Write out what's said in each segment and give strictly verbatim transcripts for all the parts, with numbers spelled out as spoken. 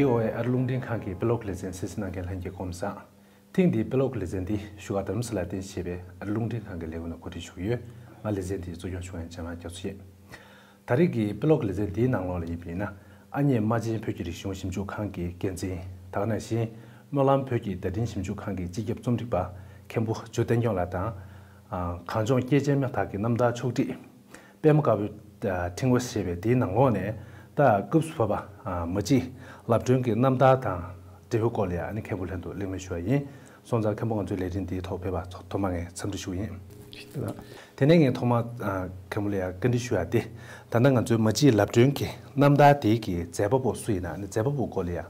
ཨེ་ཨར་རླུང་འཕྲིན་ཁང་གི་དཔེ་ཀློག་ལེ་ཚན་གསན་གཟིགས་གནང་མཁན་ལྷན་རྒྱས་སྐུ་ཁམས་བཟང་། ཐེངས་འདིའི་དཔེ་ཀློག་ལེ་ཚན་འདི་བཞུགས་སྒར་རྡ་རམ་ས་ལར་རྟེན་གཞི་བྱས་པའི་ཨར་རླུང་འཕྲིན་ཁང་གི་ལས་ཁུངས་ནས་གོ་སྒྲིག་ཞུ་གི་ཡོད། ང་ལེ་ཚན་འདིའི་གཙོ་སྐྱོང་ཞུ་མཁན་འཇམ་དབྱངས་རྒྱ་མཚོ་ཡིན། ད་རེས་ཀྱི་དཔེ་ཀློག་ལེ་ཚན་འདིའི་ནང་ལོགས་ལ་ཡིན་པ་ཡིན་ན། ཨ་མྱེས་རྨ་ཆེན་བོད་ཀྱི་རིག་གཞུང་ཞིབ་འཇུག་ཁང་གི་འགན་འཛིན། ད་ག་ནང་བཞིན་སྨོན་ལམ་བོད་ཀྱི་བརྡ་འཕྲིན་ཞིབ་འཇུག་ཁང་གི་སྤྱི་ཁྱབ་རྩོམ་སྒྲིག་པ་མཁན་པོ་ཇོ་བསྟན་སྐྱོང་ལགས་དང་། ཨ། གངས་ལྗོངས་སྐྱེས་ཆེན་དམན་ཐག་གི་རྣམ་ཐར་ཕྱོགས་སྒྲིག་པད་མ་དཀར་པོའི་ཕྲེང་བ་ཞེས་པའི་དེའི་ནང་ལོགས་ནས། ད་སྐབས་སུ་བབས་པ་མ་གཅིག་ལབ་སྒྲོན་གྱི་རྣམ་ཐར་དང་འབྲེལ་བའི་སྐོར་ལ་ཡང་ཨ་ནི་མཁན་པོ་ལྷན་དུ་གླེང་མོལ་ཞུ་བ་ཡིན། སོང་ཙང་མཁན་པོ་ང་ཚོའི་ལས་རིམ་འདིའི་ཐོག་ཕེབས་པར་ཐོག་མར་ངས་འཚམས་འདྲི་ཞུ་བ་ཡིན། དེ་ནས་ངས་ཐོག་མར་མཁན་པོ་ལ་ཡང་བཀའ་འདྲི་ཞུ་ཡ་སྟེ། ད་ལྟ་ང་ཚོའི་མ་གཅིག་ལབ་སྒྲོན་གྱི་རྣམ་ཐར་དེའི་གི་མཛད་པ་པོ་སུ་ཡིན་ན། ཨ་ནི་མཛད་པ་པོའི་སྐོར་ལ་ཡང་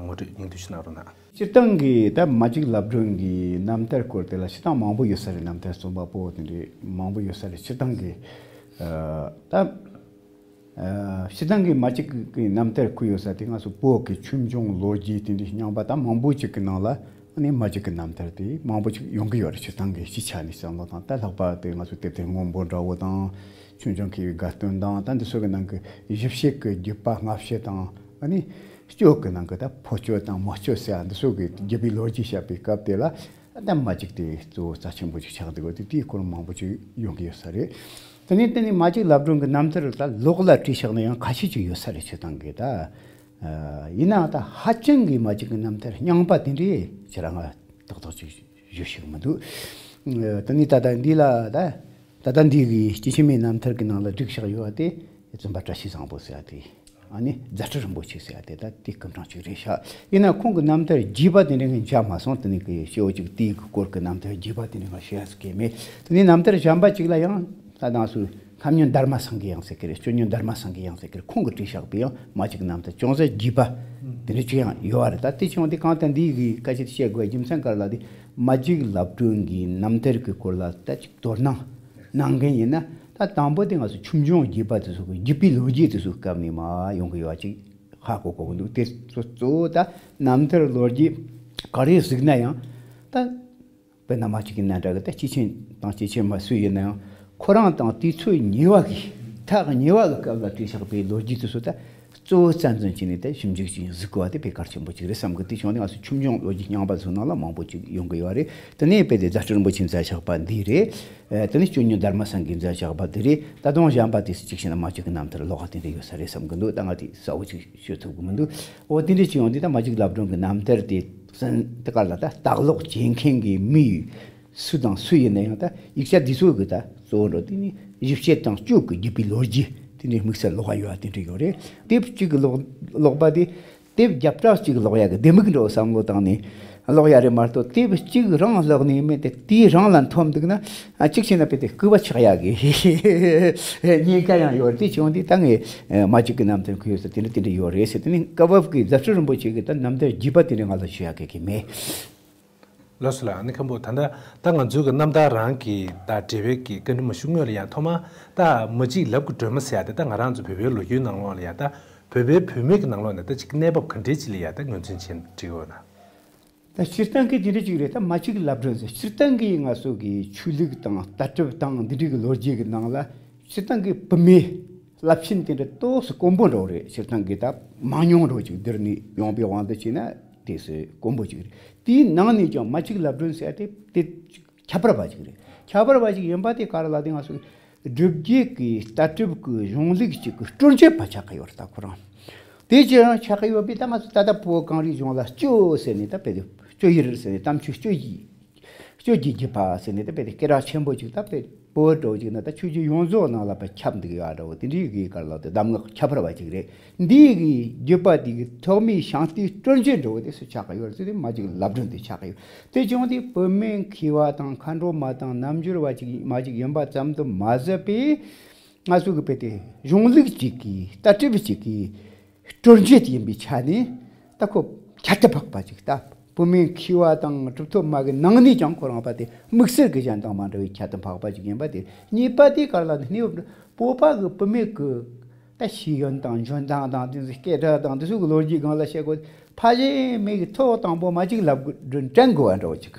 ངོ་སྤྲོད་སྙིང་བསྡུས་ཤིག་གནང་རོགས་གནང་། སྤྱིར་བཏང་གི་ད་མ་གཅིག་ལབ་སྒྲོན་གྱི་རྣམ་ཐར་སྐོར་དེ་ལ་སྤྱིར་བཏང་མང་པོ་ཡོད་ས་རེད། རྣམ་ཐར་རྩོམ་པ་པོ་དེ་འདྲའི་མང་པོ་ཡོད་ས་རེད། སྤྱིར་བཏང་གི་ཨ་ད་ཨ་སྤྱིར་བཏང་གི་མ་གཅིག་གི་རྣམ་ཐར་བཀོད་ཡོད་ས་དེ་ང་ཚོ་བོད་ཀྱི་ཆོས་འབྱུང་ལོ་རྒྱུས་དེ་འདྲའི་རྙིང་པ་ད་མང་པོ་ཅིག་གི་ནང་ལ་ཨ་ནི་མ་གཅིག་གི་རྣམ་ཐར་དེ་མང་པོ་ཅིག་ཡོང་གི་ཡོད་རེད། སྤྱིར་བཏང་གི་སྤྱི་ཆ་ནས་བསམ་བློ་བཏང་། ད་ལྷག་པར་དུ་ང་ཚོ་དེབ་ཐེར་སྔོན་པོ་འདྲ་བོ་དང་། ཆོས་འབྱུང་མཁས་པའི་དགའ་སྟོན་དང་། ད་འདི་ཚོ་གི་ནང་གི་ཞིབ་བཤེར་གྱི་བརྒྱུད་པ་སྔ་ཕྱི་དང་། ཨ་ནི་སྐྱོ་གི་ནང་གི་ད་ཕོ་སྐྱོ་དང་མོ་སྐྱོ་ཟེར་ཡ་འདི་ཚོ་གི་བརྒྱུད་པའི་ལོ་རྒྱུས་བཤད་པའི་སྐབས་དེ་ལ་ད་མ་གཅིག་དེ་གཙོ་བོ་རྩ་ཆེན་པོ་ཅིག་ཆགས་འདུག་གོ། དེ་དེའི་སྐོར་མང་པོ་ཅིག་ཡོང་གི་ཡོད་ས་རེད། དེ་ནས་དེ་ནས་མ་གཅིག་ལབ་སྒྲོན་གྱི་རྣམ་ཐར་ད་ལོགས་ལ་བྲིས་བཞག་ན་ཡང་ཁ་ཤས་ཅིག་ཡོད་ས་རེད། སྤྱིར་བཏང་གི་ད། ཨ། ཡིན་ནའང་ད་ཧ་ཅང་གི་མ་གཅིག་གི་རྣམ་ཐར་རྙིང་པ་དེ་འདྲའི་ཁྱེད་རང་ང་ཏག་ཏག་ཅིག་ཞུ་ཤེས་ཀྱི་མི་འདུག། ཨ། དེ་ནས་ད་ལྟ་འདི་ལ་ད་ད་ལྟ་འདི་གི་སྐྱེས་ཆེན་མའི་རྣམ་ཐར་གྱི་ནང་ལ་བསྒྲིགས་བཞག་ཡོད་པ་དེ་བཙུན་པ་བཀྲ་ཤིས་བཟང་པོ་ཟེར་བ་དེ། ཨ་ནི་རྫ་སྤྲུལ་རིན་པོ་ཆེ་ཟེར་བ་དེ་ད་དེ་སྐུ་ཕྲེང་གཅིག་རེད་ཤག། ཡིན་ན་ཁོང་གི་རྣམ་ཐར་རྒྱས་པ་དེ་འདྲ་ངས་མཇལ་མ་སོང་། དེ་ནས་གི་སྐྱེ་བོ་གཅིག་དེའི་གི་སྐོར་གྱི་རྣམ་ཐར་རྒྱས་པ་དེ་འདྲ་ང་ཤེས་ཡ་ཟིག་གི་མེད། དེ་ནས་རྣམ་ཐར་གཞན་པ་གཅིག་ལ་ཡང་ད་དང་སུ་ཁམས་སྨྱོན་དྷརྨ་སེང་གེ་ཡང་ཟེར་གི་རེད། སྐྱོན་སྨྱོན་དྷརྨ་སེང་གེ་ཡང་ཟེར་གི་རེད། ཁོང་གིས་བྲིས་བཞག་པའི་ཡང་མ་གཅིག་རྣམ་ཐར་ཅུང་ཟད་རྒྱས་པ་དེ་འདྲ་ཅིག་ཡང་ཡོད་པ་རེད། ད་དེ་བྱུང་དེ་གང་ལྟར་འདིའི་གི་སྐད་ཆ་དེ་བཤད་དགོས་རྒྱུ་མཚན་ག་རེ་ལབ་དེ། མ་གཅིག་ལབ་སྒྲོན་གྱི་རྣམ་ཐར་གྱི་སྐོར་ལ་ད་ཅིག་དོ་སྣང་གནང་མཁན་ཡིན་ན། ད་དང་པོ་དེ་ང་ཚོ་ཆོས་འབྱུང་རྒྱས་པ་དེ་ཚོ་གི་བརྒྱུད་པའི་ལོ་རྒྱུས་དེ་ཚོའི་སྐབས་ནས་མར་ཡོང་གི་ཡོད་པ་ཅིག་ཧ་གོ་དགོས་ཀྱི་འདུག། དེ་ཚོ་གཙོ་བོ་ད་རྣམ་ཐར་ལོ་རྒྱུས་ག་རེ་གཟིགས་ན་ཡང་། ད་དཔེར་ན་མ་གཅིག་གི་ནང་འདྲ་གི་ད་སྐྱེས་ཆེན་དང་སྐྱེས་ཆེན་མ་སུ་ཡིན་ན་ཡང་། ཁོ་རང་དང་དུས་ཚོད་ཉེ་བ་གི་ཐག་ཉེ་བ་གི་སྐབས་ལ་བྲིས་བཞག་པའི་ལོ་རྒྱུས་དེ་ཚོ་ད་གཙོ་བོ་རྩ་འཛིན་བྱས་ནས་ད་ཞིབ་འཇུག་ཅིག་གཟིགས་དགོས་པ་དེ་དཔེ་གལ་ཆེན་པོ་ཅིག་རེད་བསམ་གི། དེ་བྱུང་ནས་ང་ཚོ་ཆོས་འབྱུང་ལོ་རྒྱུས་རྙིང་པ་ཚོའི་ནང་ལ་མང་པོ་ཅིག་ཡོང་གི་ཡོད་རེད། དེ་ནས་དཔེ་དེ་རྫ་སྤྲུལ་རིན་པོ་ཆེས་མཛད་བཞག་པ་འདི་རེད། ཨ། དེ་ནས་སྐྱོན་སྨྱོན་དྷརྨ་སེང་གེས་མཛད་བཞག་པ་འདི་རེད། ད་དུང་གཞན་པ་དེ་གཅིག་བྱས་ན་མ་གཅིག་གི་རྣམ་ཐར་ཀློག་པ་དེ་འདྲ་ཡོད་ས་རེད་བསམ་གི་འདུག། ད་ང་དེ་གསལ་བོ་ཅིག་ཤོད་ཐུབ་གི་མི་འདུག། འོ་དེ་འདྲ་ཅིག་ཡོང་དུས་ད་མ་གཅིག་ལབ་སྒྲོན་གྱི་རྣམ་ཐར་དེ་ཟིན་དེ་ག་ལ་ད་ལྟ་ཀློག་བྱེད་མཁན་གྱི་མི་སུ་དང་སུ་ཡིན་ན་ཡང་ད་ཡིག་ཆ་འདི་ཚོ་གི་ད་གཙོ་བོ་འགྲོ་དེ་ནི་ཞིབ་བཤེར་དང་སྐྱོ་གི་བརྒྱུད་པའི་ལོ་རྒྱུས་དེ་འདྲའི་དམིགས་བསལ་ཀློག་པ་ཡོད་པ་དེ་འདྲ་ཡོད་རེད། དེབ་གཅིག་གི་ཀློག་ཀློག་པ་དེ། དེབ་བརྒྱ་ཕྲག་གཅིག་ཀློག་ཡག་གི་ལྡེ་མིག་འདྲ་བོ་བསམ་བློ་བཏང་ནས་ཀློག་ཡག་རེད་མ་གཏོགས། དེབ་གཅིག་རང་ཀློག་ནས་མེད་དེ་དེའི་རང་ལ་འཐོམ་འདུག་ན། ཨ། གཅིག་བྱས་ན་དཔེ་དེ་སྐུད་པ་ཆག་ཡག་གི་ཉེན་ཁ་ཡང་ཡོད་རེད། དེ་བྱུང་དུས་ད་ངས་མ་གཅིག་གི་རྣམ་ཐར་ཁུར་ཡོད་ས་དེ་འདྲ་དེ་འདྲ་ཡོད་རེད་ཟེར། དེ་ནི་སྐབས་བབ་ཀྱི་རྫ་སྤྲུལ་རིན་པོ་ཆེ་གི་ད་རྣམ་ཐར་རྒྱས་པ་དེ་འདྲ་ང་ལ་ཞུ་ཡག་གི་གི་མེད། ལགས་སོ་ལགས། ཨ་ནི་མཁན་པོ་ད་ལྟ་ད་ང་ཚོའི་གི་རྣམ་ཐར་རང་གི་ད་འབྲེལ་བའི་གི་བཀའ་འདྲི་མ་ཞུ་སྔོན་ལ་ཡང་ཐོག་མར་ད་མ་གཅིག་ལབ་ཀྱི་སྒྲོན་མ་ཟེར་ཡ་དེ་ད་ང་རང་ཚོ་བོད་པའི་ལོ་རྒྱུས་ནང་ལོགས་ལ་ཡ་ད་བོད་པའི་བུད་མེད་ཀྱི་ནང་ལོགས་ནས་ད་ཅིག་གནས་བབ་ག་འདྲའི་ཅིག་ལ་ཡ་ད་ངོས་འཛིན་བྱེད་འགྲིག་ཡོད་ན། ད་སྤྱིར་བཏང་གི་དེ་འདྲ་ཅིག་རེད། ད་མ་གཅིག་ལབ་སྒྲོན་ཟེར་སྤྱིར་བཏང་གི་ང་ཚོ་གི་ཆོས་ལུགས་དང་ལྟ་གྲུབ་དང་འདི་འདྲའི་གི་ལོ་རྒྱུས་ཀྱི་ནང་ལ་སྤྱིར་བཏང་གི་བུད་མེད་རླབས་ཆེན་དེ་འདྲ་ཏོག་ཙམ་དཀོན་པོ་འདྲ་བོ་རེད། སྤྱིར་བཏང་གི་ད་མང་ཉུང་འདྲ་བོ་ཅིག་བསྡུར་ནས་ཡོང་པའི་དབང་དུ་བྱས་ན་དེ་ཚོ་དཀོན་པོ་ཅིག་རེད། དེའི་ནང་ནས་ཀྱང་མ་གཅིག་ལབ་སྒྲོན་ཟེར་ཡ་དེ་དེ་ཁྱད་པར་བ་ཅིག་རེད། ཁྱད་པར་བ་ཅིག་ཡིན་པ་དེ་ག་རེ་ལབ་དེ་ང་ཚོ་སྒྲུབ་བརྒྱུད་ཀྱི་ལྟ་གྲུབ་ཀྱི་གཞུང་ལུགས་ཅིག་གི་སྤྲོས་བརྗོད་པ་ཆགས་ཀྱི་ཡོད་རེད། ད་ཁོ་རང་དེ་ཅི་རང་ཆགས་ཀྱི་ཡོད་པས། ད་ང་ཚོ་ད་ལྟ་བོད་གངས་རིའི་ལྗོངས་ལ་གཙོ་ཟེར་ནས་ད་དཔེ་དེ་གཙོ་ཡུལ་ཟེར་ནས་དམ་ཆོས་གཙོ་གི་གཙོ་གི་བརྒྱུད་པ་ཟེར་ནས་ད་དཔེ་དེ་སྐད་གྲགས་ཆེན་པོ་ཅིག་ད་དཔེ་བོད་འགྲོ་ཅིག་ན་ད་ཆོས་བརྒྱུད་ཡོངས་རྫོགས་ནང་ལ་དཔེ་ཁྱབ་འདུག་ཡ་འདྲ་བོ་དེ་འདྲའི་གི་ག་རེ་ལབ་དེ་གདམས་ངག་ཁྱད་པར་བ་ཅིག་རེད། འདི་གི་བརྒྱུད་པ་དེ་གི་ཐོག་མའི་བྱུང་སྟེ་སྤྲོས་བརྗོད་འདྲ་བོ་དེ་སུ་ཆགས་ཀྱི་ཡོད་རེད་ཟེར་དེ་མ་གཅིག་ལབ་སྒྲོན་དེ་ཆགས་ཀྱི་ཡོད། དེ་བྱུང་སྟེ་བུད་མེད་མཁས་པ་དང་མཁའ་འགྲོ་མ་དང་རྣལ་འབྱོར་བ་ཅིག་མ་གཅིག་ཡིན་པ་ཙམ་དུ་མ་ཟད་པའི་ང་ཚོ་གི་དཔེ་དེ་གཞུང་ལུགས་གཅིག་གི་ལྟ་གྲུབ་གཅིག་གི་སྤྲོས་བརྗོད་ཡིན་པའི་ཆ་ནས་ད་ཁོ་ཁྱད་དུ་འཕགས་པ་ཅིག། ད་བུད་མེད་མཁས་པ་དང་གྲུབ་ཐོབ་མ་གི་ནང་ནས་ཀྱང་ཁོ་རང་དཔེ་དེ་དམིགས་བསལ་གྱི་གཞན་དང་མ་འདྲ་བའི་ཁྱད་དུ་འཕགས་པ་ཅིག་ཡིན་པ་དེ། གཉིས་པ་དེ་ག་རེ་ལབ་ན་ནི་བོད་པ་གི་བུད་མེད་གི་ད་ཤེས་ཡོན་དང་འཇོན་ཐང་དང་དེ་ཚོ་སྐད་གྲགས་དང་དེ་ཚོ་གི་ལོ་རྒྱུས་སྒང་ལ་བཤད་དགོས། ཕལ་ཆེར་མི་གི་ཐོག་དང་པོ་མ་གཅིག་ལབ་དགོས་དྲན་དགོས་པ་འདྲ་བོ་ཅིག།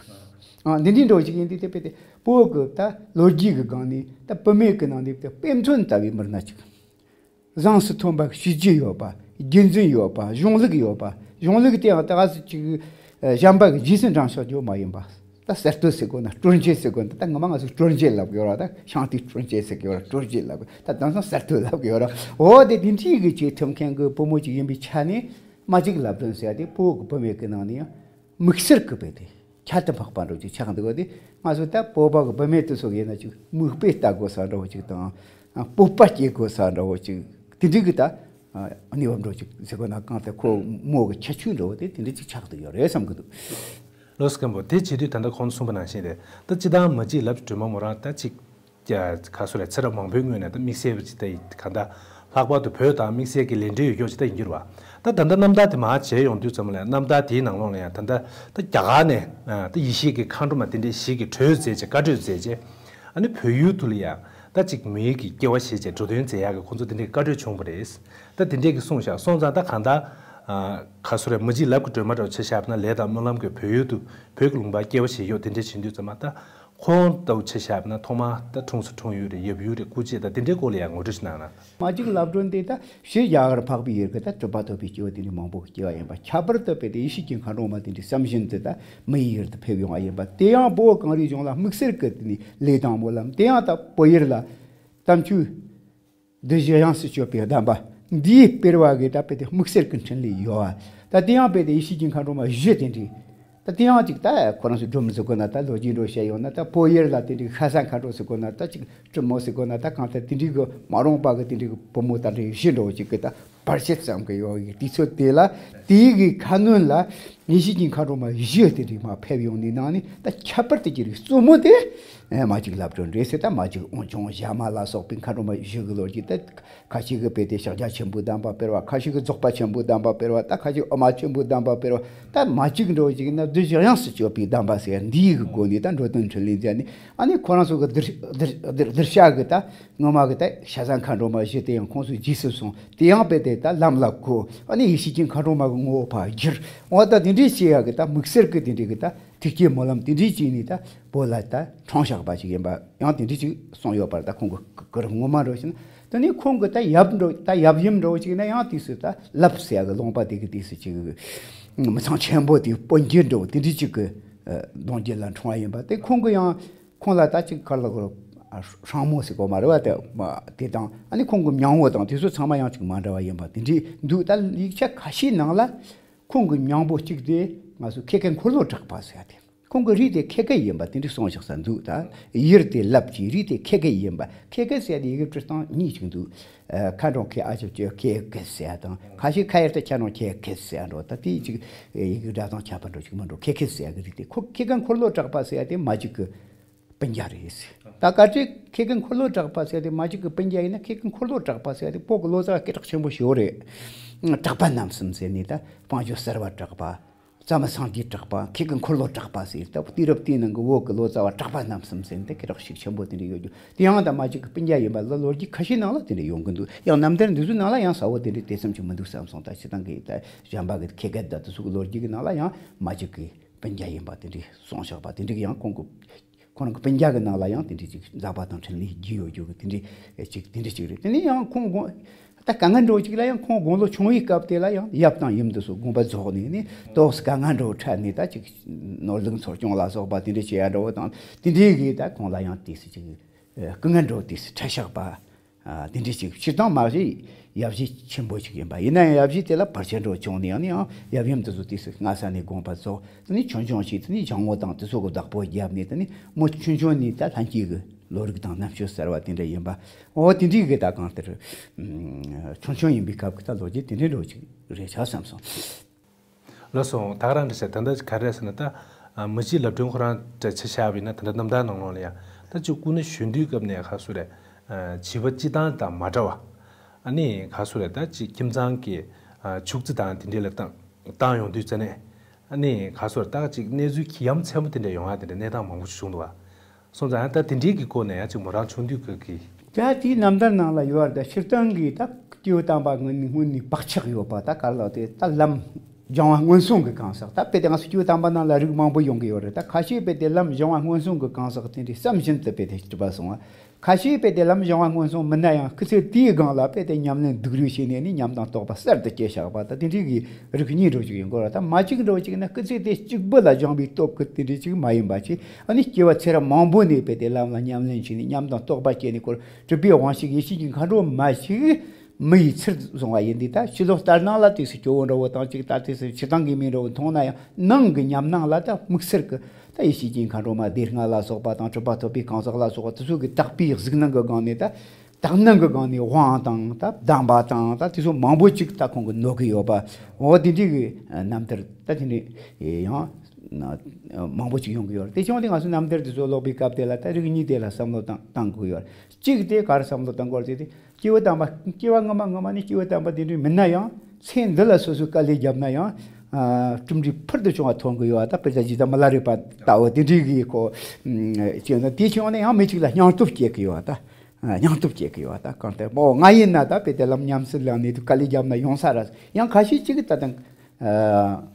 ཨ། འདི་འདྲའི་འདྲ་བོ་ཅིག་ཡིན་དུས་དེ་དཔེ་དེ་བོད་གི་ད་ལོ་རྒྱུས་གི་སྒང་ནས་ད་བུད་མེད་གི་ནང་ནས་ད་དཔེ་མཚོན་ལྟ་བུའི་མི་སྣ་ཅིག། བཟང་སུ་ཐོན་པ། བྱས་རྗེས་ཡོད་པ། རྒྱུན་འཛིན་ཡོད་པ། གཞུང་ལུགས་ཡོད་པ། གཞུང་ལུགས་དེ་ཡང་ད་ག་ཚོད་ཅིག་གཞན་པ་གི་རྗེས་སུ་འབྲང་ཤོག་རྒྱུ་མ་ཡིན་པ། ད་གསར་གཏོད་ཟེར་དགོས་ན་སྤྲོ་འགྱེད་ཟེར་དགོས་ན། ད་ངོ་མ་ང་ཚོ་སྤྲོ་འགྱེད་ལབ་ཡོད་ར། ད་ཤང་ཏི་སྤྲོ་འགྱེད་ཟེར་གི་ཡོད་ར། སྤྲོ་འགྱེད་ལབ་ད་དེང་སང་གསར་གཏོད་ལབ་གི་ཡོད་ར། འོ་དེ་དེ་འདྲའི་གི་ཅིག་ཁྲིམས་མཁན་གི་བུ་མོ་ཅིག་ཡིན་པའི་ཆ་ནས། མ་གཅིག་ལབ་སྒྲོན་ཟེར་ཡ་དེ་བོད་གི་བུད་མེད་གི་ནང་ནས་ཡང་དམིགས་བསལ་གི་དཔེ་དེ་ཁྱད་དུ་འཕགས་པ་འདྲ་ཅིག་ཆགས་འདུག་གོ། དེ་ང་ཚོ་ད་བོད་པ་གི་བུད་མེད་དེ་ཚོ་གི་ཡིན་ན་ཅིག་མིག་དཔེ་ལྟ་དགོས་ས་འདྲ་བོ་ཅིག་དང་། སྤོབས་པ་སྐྱེ་དགོས་ས་འདྲ་བོ་ཅིག་དེ་འདྲའི་གི་ད་གནས་བབ་འདྲ་ཅིག་ཟེར་དགོས་ན། གང་ལྟར་ཁོ་མོ་གི་ཁྱད་ཆོས་འདྲ་བོ་དེ་དེ་འདྲ་ཅིག་ཆགས་བསྡད་ཡོད་རེད་བསམ་གི་འདུག། ལགས་སོ་མཁན་པོ། དེ་བྱེད་དུས་ད་ལྟ་ཁོང་གསུངས་པ་ནང་བཞིན་རེད། ད་སྤྱི་བཏང་མ་གཅིག་ལབ་སྒྲོན་མ་མོ་རང་ད་ཅིག་ཀྱ་ག་སོ་རེད། ཚེ་རབས་མང་པོའི་སྔོན་ནས་ད་དམིགས་བསལ་བ་ཅིག་ད་ཡིན། གང་ལྟར་ལྷག་པར་དུ་བོད་དང་དམིགས་བསལ་གྱི་ལས་འབྲེལ་ཡོད་ཀྱོག་ཅིག་ད་ཡིན་གྱི་རེད་བ། ད་ད་ལྟ་རྣམ་ཐར་དེ་མར་མཇལ་ཡོང་དུས་ཙམ་ལ། རྣམ་ཐར་དེའི་ནང་ལོགས་ལ་ཡང་ད་ལྟ་ད་རྒྱ་གར་ནས་ད་ཡེ་ཤེས་ཀྱི་མཁའ་འགྲོ་མ་དེ་འདྲས་ཞིག་གིས་གྲོས་མཛད་བྱས། བཀའ་གྲོས་མཛད་བྱས། ཨ་ནི་བོད་ཡུལ་དུ་ལ་ཡང་ད་ཅིག་མིའི་གི་སྐྱེ་བ་བཞེས་བྱས་འགྲོ་དོན་མཛད་ཡག་གི་ཁོང་ཚོ་དེ་འདྲས་བཀའ་གྲོས་བྱུང་བ་རེད། ད་དེ་འདྲས་ཀྱི་གསུངས་བཞག་སོང་ཙང་། ད་གང་ལྟར་ག་སོ་རེད། མ་གཅིག་ལབ་ཀྱི་སྒྲོན་མ་འདྲ་བོ་ཆ་བཞག་པ་ན། ལས་དང་སྨོན་ལམ་གྱིས་བོད་ཡུལ་དུ་བོད་ཀྱི་ལུང་པར་སྐྱེ་བ་བཞེས་ཡོད། དེ་འདྲས་བྱེད་དུས་ཙམ་པ་ད། ཁོང་ལྟ་བུ་ཆ་བཞག་ན་ཐོག་མར་ད་འཁྲུངས་ས་འཁྲུངས་ཡུལ་རེད། ཡབ་ཡུལ་རེད། སྐུ་མཆེད་དང་དེ་འདྲའི་སྐོར་ལ་ཡང་ངོ་སྤྲོད་ཞིག་གནང་ན། མ་གཅིག་ལབ་སྒྲོན་དེ་ད་ཕྱི་རྒྱ་གར་འཕགས་པའི་ཡུལ་གྱི་ད་གྲུབ་པ་ཐོབ་པའི་སྐྱེ་བོ་དེ་འདྲའི་མང་པོ་གི་སྐྱེ་བ་ཡིན་པ། ཁྱད་པར་དུ་དཔེ་དེ་ཡེ་ཤེས་ཀྱི་མཁའ་འགྲོ་མ་དེ་འདྲའི་བསམ་བཞིན་དུ་ད་མིའི་ཡུལ་དུ་ཕེབས་ཡོང་བ་ཡིན་པ། དེ་ཡང་བོད་གངས་རིའི་ལྗོངས་ལ་དམིགས་བསལ་གྱི་དེ་ནི་ལས་དང་སྨོན་ལམ། དེ་ཡང་ད་བོད་ཡུལ་ལ་དམ་ཆོས་བདུད་བཞི་དབྱངས་སུ་སྤྱོད་པའི་གདམས་པ་འདིའི་སྤེལ་བ་གི་ད་དཔེ་དེ་དམིགས་བསལ་གྱི་འཕྲིན་ལས་ཡོད་པ། ད་དེ་ཡང་དཔེ་དེ་ཡེ་ཤེས་ཀྱི་མཁའ་འགྲོ་མ་བཞི་དེ་འདྲའི། ད་དེ་ཡང་ཅིག་ད་ཁོ་རང་ཚོ་སྒྲུང་ཟེར་དགོས་ན། ད་ལོ་རྒྱུས་འདྲ་བཤད་ཡོང་ན། ད་བོད་ཡུལ་ལ་དེ་འདྲའི་ཤ་ཟ་མཁའ་འགྲོ་ཟེར་དགོས་ན། ད་ཅིག་གྲུབ་མོ་ཟེར་དགོས་ན། ད་གང་ལྟར་དེ་འདྲའི་གི་མ་རུངས་པ་གི་དེ་འདྲའི་གི་བུ་མོ་ད་འདྲའི་བཞི་འདྲ་བོ་ཅིག་གི་ད་བར་ཆད་ཙམ་གི་ཡོད་ཡོད་དུས་ཚོད་དེ་ལ། དེའི་གི་ཁ་གནོན་ལ་ཡེ་ཤེས་ཀྱི་མཁའ་འགྲོ་མ་བཞི་དེ་འདྲའི་མར་ཕེབས་ཡོང་ནས་ནང་ནས། ད་ཁྱད་པར་དུ་གྱུར་བའི་གཙོ་མོ་དེ་མ་གཅིག་ལབ་སྒྲོན་རེད་ཟེར། ད་མ་གཅིག་དབང་ཕྱུག་ཞྭ་དམར་ལ་སོགས་པའི་མཁའ་འགྲོ་མ་བཞི་གི་ལོ་རྒྱུས་ད། ཁ་ཤས་ཀྱིས་དཔེ་དེ་ཕྱག་རྒྱ་ཆེན་པོའི་གདམས་པ་སྤེལ་བ། ཁ་ཤས་ཀྱིས་རྫོགས་པ་ཆེན་པོའི་གདམས་པ་སྤེལ་བ། ད་ཁ་ཤས་དབུ་མ་ཆེན་པོའི་གདམས་པ་སྤེལ་བ། ད་མ་གཅིག་འདྲ་བོ་ཅིག་ན་བདུད་བཞི་དབྱངས་སུ་སྤྱོད་པའི་གདམས་པ་ཟེར་འདིའི་གི་སྒོ་ནས་ད་འགྲོ་དོན་འཕྲིན་ལས་མཛད་ནས། ཨ་ནི་ཁོ་རང་ཚོ་གི་གདུལ་གདུལ་གདུལ་བྱ་གི་ད་ངོ་མ་གི་ད་ཤ་ཟ་མཁའ་འགྲོ་མ་བཞི་དེ་ཡང་ཁོང་ཚོའི་རྗེས་སུ་སོང་། དེ་ཡང་དཔེ་དེ་ད་ལམ་ལ་བཀོད། ཨ་ནི་ཡེ་ཤེས་ཀྱི་མཁའ་འགྲོ་མ་གི་ངོ་བོ་ཕར་བསྒྱུར། འོ་ད་དེ་འདྲའི་བྱེད་ཡག་གི་ད་དམིགས་བསལ་གི་དེ་འདྲའི་གི་ད་ཐུགས་བསྐྱེད་སྨོན་ལམ་དེ་འདྲའི་བྱས་ནས། ད་བོད་ལ་ད་འཁྲུངས་བཞག་པ་ཅིག་ཡིན་པ་ཡང་དེ་འདྲ་ཅིག་གསུངས་ཡོད་པར། ད་ཁོང་གི་སྐུ་རིམ་ངོ་མ་འདྲ་བོ་ཞིག་ན། དེ་ནས་ཁོང་གི་ད་ཡབ་འདྲ། ད་ཡབ་ཡུམ་འདྲ་བོ་ཅིག་ན་ཡང་དུས་སུ་ད་ལབ་ཟེར་ཡག་གི་ལུང་པ་དེ་གི་དུས་སུ་ཅིག་མི་ཚང་ཆེན་པོ་དེ་སྤུན་འགྱུར་འདྲ་བོ་དེ་འདྲ་ཅིག་གི་གདུང་རྒྱུད་ལ་འཁྲུངས་པ་ཡིན་པ། དེ་ཁོང་གི་ཡང་ཁོང་ལ་ད་ཅིག་ག་ལ་གོ་སྲུང་མོ་ཟེར་གོ་མ་རེད་བ། དེ་མ་དེ་དང་། ཨ་ནི་ཁོང་གི་མྱང་བོ་དང་དེ་ཚོ་ཚང་མ་ཡང་ཅིག་མ་འདྲ་བ་ཡིན་པ་དེ་འདྲ་འདུག། ད་ཡིག་ཆ་ཁ་ཤས་ནང་ལ་ཁོང་གི་མྱང་བོ་གཅིག་དེ་ང་ཚོ་ཁེ་ཀེ་འཁོར་ལོ་གྲགས་པ་ཟེར་ཡ་དེ། ཁོང་གི་རིགས་དེ་ཁེ་ཀེ་ཡིན་པ་དེ་འདྲ་གསུངས་བཞག་ས་འདུག། ད་ཡུལ་དེ་ལབ་ཀྱི་རིགས་དེ་ཁེ་ཀེ་ཡིན་པ། ཁེ་ཀེ་ཟེར་ཡ་དེ་ཡི་གེ་བྲིས་སྟངས་གཉིས་ཅིག་འདུག། ཨ། ཁ་འགྲོ་ཁེ་ཨ་ཅོ་ཅོ་ཁེ་ཀེ་ཟེར་ཡ་དང་། ཁ་ཤས་ཁ་ཡར་དུ་ཁྱ་འགྲོ་ཁེ་ཀེ་ཟེར་ཡ་འགྲོ། ད་དེ་ཅིག་ཡི་གེ་སྒྲ་གདངས་ཁྱད་པར་འགྲོ་ཅིག་མི་འགྲོ། ཁེ་ཀེ་ཟེར་ཡ་གི་རིགས་དེ། ཁོ་ཁེ་ཀེ་འཁོར་ལོ་གྲགས་པ་ཟེར་ཡ་དེ་མ་གཅིག་གི་སྤུན་ཀྱག་རེད་ཟེར། ད་གལ་ཏེ་ཁེ་ཀེ་འཁོར་ལོ་གྲགས་པ་ཟེར་ཡ་དེ་མ་གཅིག་གི་སྤུན་ཀྱག་ཡིན་ན། ཁེ་ཀེ་འཁོར་ལོ་གྲགས་པ་ཟེར་ཡ་དེ་བོད་ཀྱི་ལོ་ཙཱ་བ་སྐད་གྲགས་ཆེན་པོ་ཞིག་ཡོད་རེད། གྲགས་པ་རྣམ་གསུམ་ཟེར་ནས། ད་དཔལ་འབྱོར་གསར་བ་གྲགས་པ། བཙུན་མ་སངས་རྒྱས་གྲགས་པ། ཁེ་ཀེ་འཁོར་ལོ་གྲགས་པ་ཟེར། ད་དུས་རབས་དེའི་ནང་གི་བོད་ཀྱི་ལོ་ཙཱ་བ་གྲགས་པ་རྣམ་གསུམ་ཟེར་ནས་ད་སྐད་གྲགས་ཤུགས་ཆེན་པོ་དེ་འདྲ་ཡོད་རྒྱུ་དེ་ཡང་ད་མ་གཅིག་གི་སྤུན་ཀྱག་ཡིན་པ་ལ་ལོ་རྒྱུས་ཁ་ཤས་ནང་ལ་དེ་འདྲ་ཡོང་གི་འདུག། ཡང་རྣམ་ཐར་འདི་ཚོའི་ནང་ལ་ཡང་གསལ་བོ་དེ་འདྲ་དེ་ཙམ་ཅིག་མི་འདུག་བསམ་སོང་། ད་སྤྱིར་བཏང་གི་ད་གཞན་པ་གི་ཁེ་ཀེ་ད་དེ་ཚོ་གི་ལོ་རྒྱུས་ཀྱི་ནང་ལ་ཡང་མ་གཅིག་གི་སྤུན་ཀྱག་ཡིན་པ་དེ་འདྲ་གསུངས་བཞག་པ་དེ་འདྲ་གི་ཡང་ཁོང་གི་ཁོ་རང་གི་སྤུན་ཀྱག་གི་ནང་ལ་ཡང་དེ་འདྲའི་ཅིག་མཛད་པ་དང་འཕྲིན་ལས་རྒྱས་ཡོད་རྒྱུ་གི་དེ་འདྲའི་ཅིག་དེ་འདྲ་ཅིག་རེད། དེ་ནས་ཡང་ཁོང་དགུང་ད་དཀའ་ངལ་འདྲ་བོ་ཅིག་ལ་ཡང་ཁོང་དགུང་ལོ་ཆུང་བའི་སྐབས་དེ་ལ་ཡང་ཡབ་དང་ཡུམ་དེ་ཚོ་དགོངས་པ་རྫོགས་ནས་ནི། ཏོག་ཙམ་དཀའ་ངལ་འདྲ་བོ་འཕྲད་ནས། ད་ཅིག་ནོར་ལུག་འཚོ་སྐྱོང་ལ་སོགས་པ་དེ་འདྲ་བྱེད་ཡ་འདྲ་བོ་དང་། དེ་འདྲའི་གི་ད་ཁོང་ལ་ཡང་དུས་སུ་ཅིག་སྐུ་ངལ་འདྲ་བོ་དུས་སུ་འཕྲད་བཞག་པ། ཨ། དེ་འདྲ་ཅིག་སྤྱིར་བཏང་མ་གཞི་ཡབ་གཞིས་ཆེན་པོ་ཅིག་ཡིན་པ་ཡིན་ན་ཡང་། ཡབ་གཞིས་དེ་ལ་བར་ཆད་འདྲ་བོ་བྱུང་ནས། ཡང་ནས་ཡང་ཡབ་ཡུམ་དེ་ཚོ་དུས་སུ་སྔ་ས་ནས་དགོངས་པ་རྫོགས། དེ་ནས་ཆུང་ཆུང་ཞིག་དེ་ནས་སྦྱང་བ་དང་དེ་ཚོ་གི་བདག་པོ་བརྒྱབ་ནས། དེ་ནས་མོ་ཆུང་ཆུང་ནས་ད་ལྷན་སྐྱེས་ཀྱི་བློ་རིག་དང་རྣམ་དཔྱོད་གསར་བ་དེ་འདྲ་ཡིན་པ། འོ་དེ་འདྲའི་གི་ད་གང་ལྟར་ཆུང་ཆུང་ཡིན་པའི་སྐབས་ཀྱི་ད་ལོ་རྒྱུས་དེ་འདྲའི་འདྲ་བོ་ཅིག་རེད་ཆགས་བསམ་སོང་། ལགས་སོ། ད་ག་རང་འདྲ་བྱས། ད་ལྟ་ག་རེ་ཟེར་ན། ད་མ་གཅིག་ལབ་སྒྲོན་ཁོ་རང་འདྲ་ཆ་བཞག་པ་ཡིན་ན། ད་ལྟ་རྣམ་ཐར་ནང་ལོགས་ལ་ཡང་ད་ཅིག་སྐུ་ན་གཞོན་དུས་སྐབས་ནས་ག་སུ་རེད། བྱིས་པ་སྤྱི་བཏང་དང་མ་འདྲ་བ། ཨ་ནི་ག་སུ་རེད། ད་ཅིག་ཁྱིམ་ཚང་གི་ཕྱུགས་རྫི་དང་དེ་འདྲའི་ལ་བཏང་བཏང་ཡོང་དུས་ཙ་ནས། ཨ་ནི་ག་སུ་རེད། ད་ཅིག་གནས་ཚུལ་གྱི་ཡ་མཚན་པོ་དེ་འདྲ་ཡོང་ཡ་དེ་འདྲ་གནས་སྟངས་མང་པོ་ཞིག་བྱུང་འདུག་བ། སོང་ཙང་ད་དེ་འདྲའི་གི་སྐོར་ནས་ཡང་ཅིག་མོ་རང་ཆུང་དུས་སྐབས་ཀྱི། ད་དེའི་རྣམ་ཐར་ནང་ལ་ཡོད་རེད། ད་སྤྱིར་བཏང་གི་ད་སྐྱེས་བུ་དམ་པ་སྔོན་ནས་སྔོན་ནས་བག་ཆགས་ཡོད་པ། ད་ག་ལ་དེ་ད་ལམ་ སྦྱང་བ་སྔོན་སོང་གི་གང་ཟག་ད་དཔེ་དེ་ང་ཚོ་སྐྱེས་བུ་དམ་པ་ནང་ལ་རིགས་མང་པོ་ཡོང་གི་ཡོད་རེད། ད་ཁ་ཤས་དཔེ་དེ་ལམ་སྦྱང་བ་སྔོན་སོང་གི་གང་ཟག་དེ་འདྲའི་བསམ་བཞིན་དུ་དཔེ་དེ་གྲུབ་པ་སོང་བ། ཁ་ཤས་དཔེ་དེ་ལམ་སྦྱང་བ་སྔོན་སོང་མིན་ན་ཡང་སྐུ་ཚེ་དེའི་སྒང་ལ་དཔེ་དེ་ཉམས་ལེན་སྡུག་རུས་བྱས་ནས་ནི་ཉམས་དང་རྟོགས་པ་གསར་དུ་སྐྱེས་བཞག་པ་ད་དེ་འདྲའི་གི་རིགས་གཉིས་འགྲོ་ཅིག་ཡིན་དགོས་ར། ད་མ་གཅིག་འགྲོ་ཅིག་ན་སྐུ་ཚེ་དེ་གཅིག་པུ་ལ་སྦྱངས་པའི་སྟོབས་ཀྱི་དེ་འདྲའི་ཅིག་མ་ཡིན་པ་ཅིག་ཨ་ནི་སྐྱེ་བ་ཚེ་རབས་མང་པོ་ནས་དཔེ་དེ་ལམ་ལ་ཉམས་ལེན་བྱས་ནས་ཉམས་དང་རྟོགས་པ་སྐྱེས་ནས་ཁོར་གྲུབ་པའི་དབང་ཕྱུག་ཡེ་ཤེས་ཀྱི་མཁའ་འགྲོ་མ་ཞིག་མི་ཡི་ཚུལ་བཟུང་བ་ཡིན་དུས་ད་ཕྱི་ལོགས་ལྟར་སྣང་ལ་དུས་སུ་སྐྱོ་བོ་འདྲ་བོ་དང་གཅིག་ད་དུས་སུ་ཕྱི་ཐང་གི་མི་འདྲ་བོ་མཐོང་ན་ཡང་ནང་གི་ཉམས་སྣང་ལ་ད་དམིགས་བསལ་གྱི་ད་ཡེ་ཤེས་ཀྱི་མཁའ་འགྲོ་མ་སྡེ་ལྔ་ལ་སོགས་པ་དང་གྲུབ་པ་ཐོབ་པའི་གང་ཟག་ལ་སོགས་པ་དེ་ཚོ་གི་དག་པའི་གཟིགས་སྣང་གི་སྒང་ནས་ད་དག་སྣང་གི་སྒང་ནས་དབང་དང་ད་གདམས་པ་དང་ད་དེ་ཚོ་མང་པོ་ཅིག་ད་ཁོང་གི་ནོར་གི་ཡོད་པ། འོ་དེ་འདྲའི་གི་རྣམ་ཐར་ད་དེ་འདྲའི་ཡང་མང་པོ་ཅིག་ཡོང་གི་ཡོད་རེད། དེ་བྱུང་སྟེ་ང་ཚོ་རྣམ་ཐར་དེ་ཚོ་ཀློག་པའི་སྐབས་དེ་ལ་ད་རིགས་གཉིས་དེ་ལ་བསམ་བློ་བཏང་བཏང་དགོས་ཡོད་རེད། གཅིག་དེ་ག་རེ་བསམ་བློ་བཏང་དགོས་རེད་ཟེར་དུས། སྐྱེ་བོ་དམ་པ་སྐྱེ་བ་སྔ་མ་སྔ་མ་ནས་སྐྱེ་བོ་དམ་པ་དེ་འདྲ་མིན་ན་ཡང་ཚེ་འདི་ལ་སོ་སོས་དཀའ་ལས་བརྒྱབ་ན་ཡང་ཨ་གྲུབ་འབྲས་ཕུལ་དུ་བྱུང་བ་ཐོན་གི་ཡོད་པ་ད་དཔེ་ཆ་ཇི་ལྟ་མི་ལ་རས་པ་ལྟ་བུ་དེ་འདྲའི་གི་ཁོ་ཅེས་ན་དེ་བྱུང་ན་ཡང་མི་གཅིག་ལ་སྙིང་སྟོབས་སྐྱེ་གི་ཡོད་པ་ད་སྙིང་སྟོབས་སྐྱེ་གི་ཡོད་པ་ད་གང་ལྟར་མོ་ང་ཡིན་ན་ད་དཔེ་དེ་ལམ་ཉམས་སུ་ལེན་ནས་དུ་དཀའ་ལས་བརྒྱབ་ན་ཡོང་ས་ར་ཡང་ཁ་ཤས་གཅིག་གི་ད་དང་།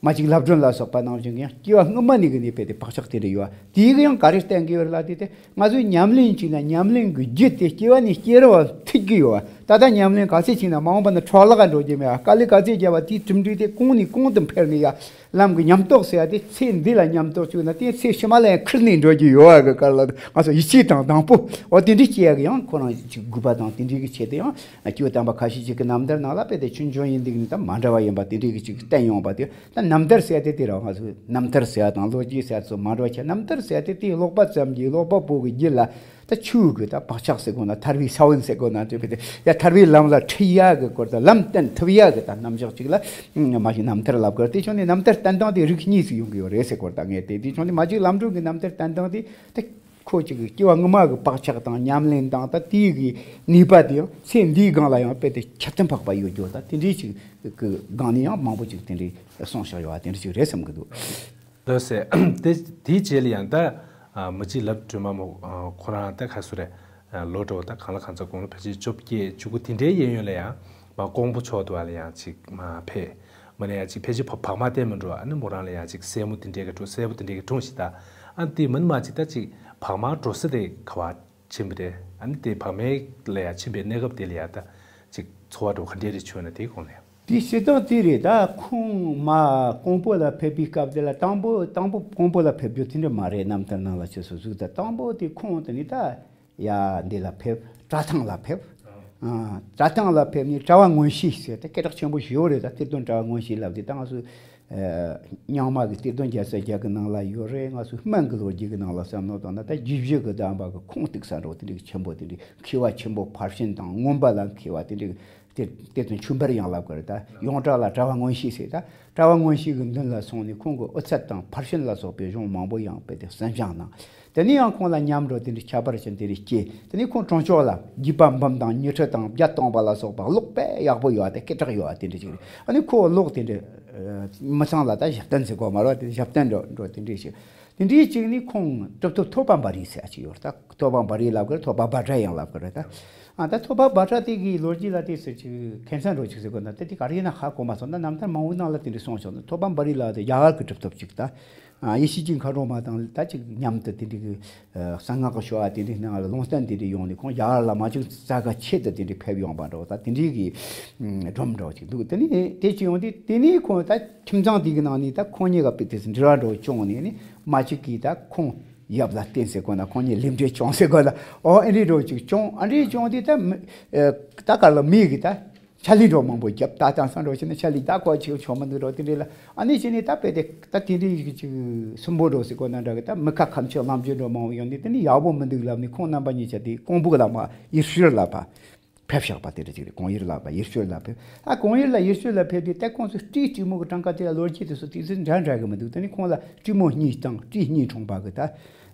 མ་གཅིག་ལབ་སྒྲོན་ལ་སོགས་པ་ནང་བཞིན་ཡང་སྐྱེ་བ་སྔོན་མ་ནས་གི་ནས་དཔེ་དེ་བག་ཆགས་དེ་འདྲ་ཡོད་པ་དེ་གི་ཡང་ག་རེ་བསྟན་གི་ཡོད་ལ་དེ་དེ་ང་ཚོས་ཉམས་ལེན་བྱས་ན་ཉམས་ལེན་གི་རྒྱུ་དེ་སྐྱེ་བ་ནས་སྐྱེ་རུ་བ་ཐུག་གི་ཡོད་པ་ད་ལྟ་ཉམས་ལེན་ག་ཚད་བྱས་ན་མ་འོངས་པ་ན་འཕྲོ་བརླག་འགྲོ་རྒྱུ་མེད་པ་དཀའ་ལས་ག་ཚད་བརྒྱབ་པ་དེའི་གྲུབ་འབྲས་དེ་གོང་ནས་གོང་དུ་འཕེལ་ནས་ཡ་ལམ་གི་ཉམས་རྟོགས་ཟེར་ཡ་དེ་ཚེ་འདི་ལ་ཉམས་རྟོགས་བྱུང་ན་དེ་ཚེ་ཕྱི་མ་ལ་ཡང་ཁུར་ནས་འགྲོ་རྒྱུ་ཡོད་པ་གི་སྐབས་ལ་ང་ཚོ་ཡིད་ཆེས་དང་དང་པོ་འོ་དེ་འདྲ་སྐྱེ་ཡ་གི་ཡང་ཁོ་རང་ཅིག་དགོས་པ་དང་དེ་འདྲའི་གི་ཆེད་དུ་ཡང་སྐྱེ་བོ་དམ་པ་ཁ་ཤས་ཅིག་གི་རྣམ་ཐར་ནང་ལ་དཔེ་དེ་ཆུང་ཆུང་ཡིན་འདུག་ནི་དང་མ་འདྲ་བ་ཡིན་པ་དེ་འདྲའི་གི་ཅིག་བསྟན་ཡོང་པ་དེ། ད་རྣམ་ཐར་ཟེར་ཏེ་དེ་རང་ང་ཚོས་རྣམ་ཐར་ཟེར་དང་ལོ་རྒྱུས་ཟེར་ཚོ་མ་འགྲོ་ཆ་རྣམ་ཐར་ཟེར་ཏེ་དེ་ཀློག་པ་ཙམ་གྱིས་ཀློག་པ་པོ་གི་རྒྱུད་ལ་ད་ཆོས་གི་ད་བག་ཆགས་ཟེར་དགོས་ན་ཐར་པའི་ས་བོན་ཟེར་དགོས་ན་དེ་བས་ཏེ་ཡ་ཐར་པའི་ལམ་ལ་ཁྲིད་ཡ་གི་སྐོར་དང་ལམ་བསྟན་ཐུབ་ཡ་གི་ད་རྣམ་གཞག་ཅིག་ལ་མ་གཞི་རྣམ་ཐར་ལབ་དགོས། དེ་ཕྱོགས་ནས་རྣམ་ཐར་བསྟན་སྟངས་དེ་རིགས་གཉིས་སུ་ཡོང་གི་ཡོད་རེད་ཟེར་སྐོར་དང་ངས་དེ་དེ་ཕྱོགས་ནས་མ་གཞི་ལམ་འགྲོ་གི་རྣམ་ཐར་བསྟན་སྟངས་དེ་ད། ཁོ་ཅིག་གི་སྐྱེ་བ་སྔོན་མ་གི་བག་ཆགས་དང་ཉམས་ལེན་དང་ད་དེའི་གི་ནུས་པ་དེ་ཡང་ཚེ་འདིའི་སྒང་ལ་ཡང་དཔེ་དེ་ཁྱབ་སྟོན་འཕགས་པ་ཡོད་རྒྱུ་ད་དེ་འདྲའི་ཅིག་གི་སྒང་ནས་ཡང་མང་པོ་ཅིག་དེ་འདྲའི་གསུངས་བཞག་ཡོད་པ་དེ་འདྲ་ཅིག་རེད་བསམ་གི་འདུག་འདུག་ཟེར། དེ་དེའི་རྗེས་ལ་ཡང་ད་མི་གཅིག་ལབ་སྒྲོལ་མ་མོ་ཁོ་རང་ད་ག་སུ་རེད། ལོ་འགྲོ་ད་གང་ལ་གང་འཚམ་དགུང་ལོ་ཕལ་ཆེར་བཅོ་བརྒྱད་བཅུ་དགུ་དེ་འདྲའི་གཡས་གཡོན་ལ་ཡང་མ་ཀོང་པོ་ཕྱོགས་དུ་བ་ལ་ཡང་ཅིག་མ་ཕེབས། མ་ནས་ཡང་ཅིག་ཕལ་ཆེར་བག་མ་བསྟེན་མི་འགྲོ། ཨ་ནི་མོ་རང་ལ་ཡང་ཅིག་སྲས་མོ་དེ་འདྲའི་གི་འཁྲུངས། སྲས་པོ་དེ་འདྲའི་གི་འཁྲུངས་ཤིག་ད། ཨ་ནི་དེ་མིན་མ་ཅིག་ད་ཅིག་བག་མ་འགྲོ་ས་དེ་ག་བ་ཕྱིན་པ་རེད། ཨ་ནི་དེ་བག་མའི་ལ་ཡང་ཕྱིན་པའི་གནས་སྐབས་དེ་ལ་ཡང་ད་ཅིག་ཚོར་བ་འགྲོ་ག་འདྲའི་རེ་བྱུང་ན་དེའི་གོང་ནས། དེ་བྱེད་སྟངས་དེ་རེད། ད་ཁོང་མ་ཀོང་པོ་ལ་ཕེབས་པའི་སྐབས་དེ་ལ་དང་པོ་དང་པོ་ཀོང་པོ་ལ་ཕེབས་རྒྱུ་དེ་འདྲ་མ་རེད། རྣམ་ཐར་ནང་ལ་ཆེ་སོ་ཟུག་ད་དང་པོ་དེ་ཁོང་དེ་ནི་ད། ཡ་འདི་ལ་ཕེབས། གྲྭ་ཐང་ལ་ཕེབས། ཨ། གྲྭ་ཐང་ལ་ཕེབས་ནས་གྲྭ་བ་མངོན་ཤེས་ཟེར་ད་སྐད་གྲགས་ཆེན་པོ་ཞེ་པོ་རེད། ད་གཏེར་སྟོན་གྲྭ་བ་མངོན་ཤེས་ལབ་དེ་ད་ང་ཚོ་རྙིང་མ་གི་གཏེར་སྟོན་རྒྱལ་ས་རྒྱལ་གི་ནང་ལ་ཡོད་རེད། ང་ཚོ་སྨན་གི་ལོ་རྒྱུས་གི་ནང་ལ་བསམ་བློ་བཏང་ན་ད་རྗེ་བཞི་གི་གདམས་པ་གི་ཁུངས་གཏུགས་ས་འགྲོ་དེ་འདྲའི་ཆེན་པོ་དེ་འདྲའི་མཁས་པ་ཆེན་པོ་ཕར་ཕྱིན་དང་མངོན་པ་ལ་མཁས་པ་དེ་འདྲའི་གཏེར་གཏེར་སྟོན་ཆོས་འབར་ཡང་ལབ་གི་རེད། ད་ཡོངས་གྲགས་ལ་གྲྭ་བ་མངོན་ཤེས་ཟེར་ད། གྲྭ་བ་མངོན་ཤེས་ཀྱི་མདུན་ལ་སོང་ནས་ཁོང་གིས་ཨོ་ཚད་དང་ཕར་ཕྱིན་ལ་སོགས་པའི་གཞུང་མང་པོ་ཡང་དཔེ་དེ་གསན་སྦྱང་གནང་། དེ་ནས་ཡང་ཁོང་ལ་ཉམས་འགྲོ་དེ་འདྲའི་ཁྱད་པར་ཅན་དེ་འདྲའི་སྐྱེས། དེ་ནས་ཁོང་གྲོང་ཆོག་ལ་རྒྱུད་པ་འབུམ་དང་ཉི་ཁྲི་དང་བརྒྱད་སྟོང་པ་ལ་སོགས་པ་ཀློག་དཔེ་ཡག་པོ་ཡོད་པ་དེ་སྐད་གྲགས་ཡོད་པ་དེ་འདྲ་ཅིག་རེད། ཨ་ནི་ཁོ་ཀློག་དེ་འདྲ་མི་ཚང་ལ་ད་ཞབས་བརྟན་ཟེར་གོ་མ་རེད་པ། དེ་ཞབས་བརྟན་འགྲོ་འགྲོ་དེ་འདྲའི་ཞིག་དེ་འདྲའི་ཅིག་ནི་ཁོང་གྲུབ་ཐོབ་ཐོད་པ་འབར་རི་ཟེར་ཡ་ཅིག་ཡོད་རེད། ད་ཐོད་པ་འབར་རི་ལབ་གི་རེད། ཐོད་པ་བྷ་དྲ་ཡང་ལབ་གི་རེད་ད། ཨ་ད་ཐོད་པ་བྷ་དྲ་དེ་གི་ལོ་རྒྱུས་ལ་དེ་ཟེར་ཅིག་ཁ་སང་འགྲོ་ཅིག་ཟེར་གོ་ན་ད་དེ་ག་རེ་ཡིན་ན་ཧ་གོ་མ་སོང་། ད་རྣམ་ཐར་མང་པོའི་ནང་ལ་དེ་འདྲ་གསུངས་བྱུང་། ཐོད་པ་འབར་རི་ལབ་དེ་རྒྱ་གར་གི་གྲུབ་ཐོབ་ཅིག་ད། ཨ་ཡེ་ཤེས་ཀྱི་མཁའ་འགྲོ་མ་དང་ད་ཅིག་མཉམ་དུ་དེ་འདྲའི་གི་གསང་སྔགས་ཀྱི་ཆོས་པ་དེ་འདྲའི་ནང་ལ་ལུང་བསྟན་དེ་འདྲའི་ཡོང་ནས་ཁོང་རྒྱ་གར་ལ་མ་ཅིག་རྩ་ཁ་ཆེད་དུ་དེ་འདྲའི་ཕེབས་ཡོང་པ་འདྲ་བོ་ད་དེ་འདྲའི་གི་སྒྲོམ་འདྲ་བོ་ཅིག་འདུག་དེ་ནས་དེ་ཅི་ཡོང་དུས་དེ་ནས་ཁོང་ད་ཁྱིམ་ཚང་དེ་གི་ནང་ནས་ད་ཁོང་གཉིས་ཀ་དཔེ་དེ་འབྲེལ་བ་འདྲ་བོ་བྱུང་ནས་ནི་མ་ཅིག་གིས་ད་ཁོང་ཡབ་ལ་བསྟེན་ཟེར་གོ་ན་ཁོང་གཉིས་ལས་འབྲེལ་བྱུང་ཟེར་གོ་ན་ཨོ་ཨེ་འདྲའི་འདྲ་བོ་ཅིག་བྱུང་། ཨ་འདྲའི་བྱུང་དུས་ད་མི་ད་ག་ལ་མི་གི་ད། ཆ་ལི་འགྲོ་མང་པོ་རྒྱབ་ད་དང་སང་འགྲོ་ཕྱིན་ན་ཆ་ལི་ད་གོ་ཆེ་ཆོག་མི་འདུག་འགྲོ་དེ་འདྲ་ལ་ཨ་ནི་ཕྱིན་ནས་ད་དཔེ་དེ་ད་དེ་འདྲའི་ཅིག་སུན་པོ་འགྲོ་ཟེར་གོ་ན་འདྲ་གི་ད་མི་ཁ་ཁམས་ཆེ་ལམ་རྒྱུ་འགྲོ་མང་པོ་ཡོང་དུས་དེ་ནི་ཡག་པོ་མི་འདུག་ལབ་ནས་ཁོང་རྣམ་པ་གཉིས་ཆ་དེ་ཀོང་པོ་ལ་མ་ཡེ་ཤུར་ལ་ཕ་ཕེབས་བཞག་པ་དེ་འདྲ་ཅིག་རེད། ཀོང་ཡེར་ལ་ཕ་ཡེ་ཤུར་ལ་ཕེབས། ད་ཀོང་ཡེར་ལ་ཡེ་ཤུར་ལ་ཕེབས་དུས་ད་ཁོང་ཚོ་སྤྲེའུ་སྤྲེའུ་མོ་གི་གྲངས་ཀ་དེ་ལ་ལོ་རྒྱུས་དེ་ཚོ་དེ་ཚོ་འདྲ་འདྲ་གི་མི་འདུག་དེ་ནི་ཁོང་ལ་སྤྲེའུ་མོ་གཉིས་དང་སྤྲེའུ་གཉིས་འཁྲུངས་པ་གི་ད།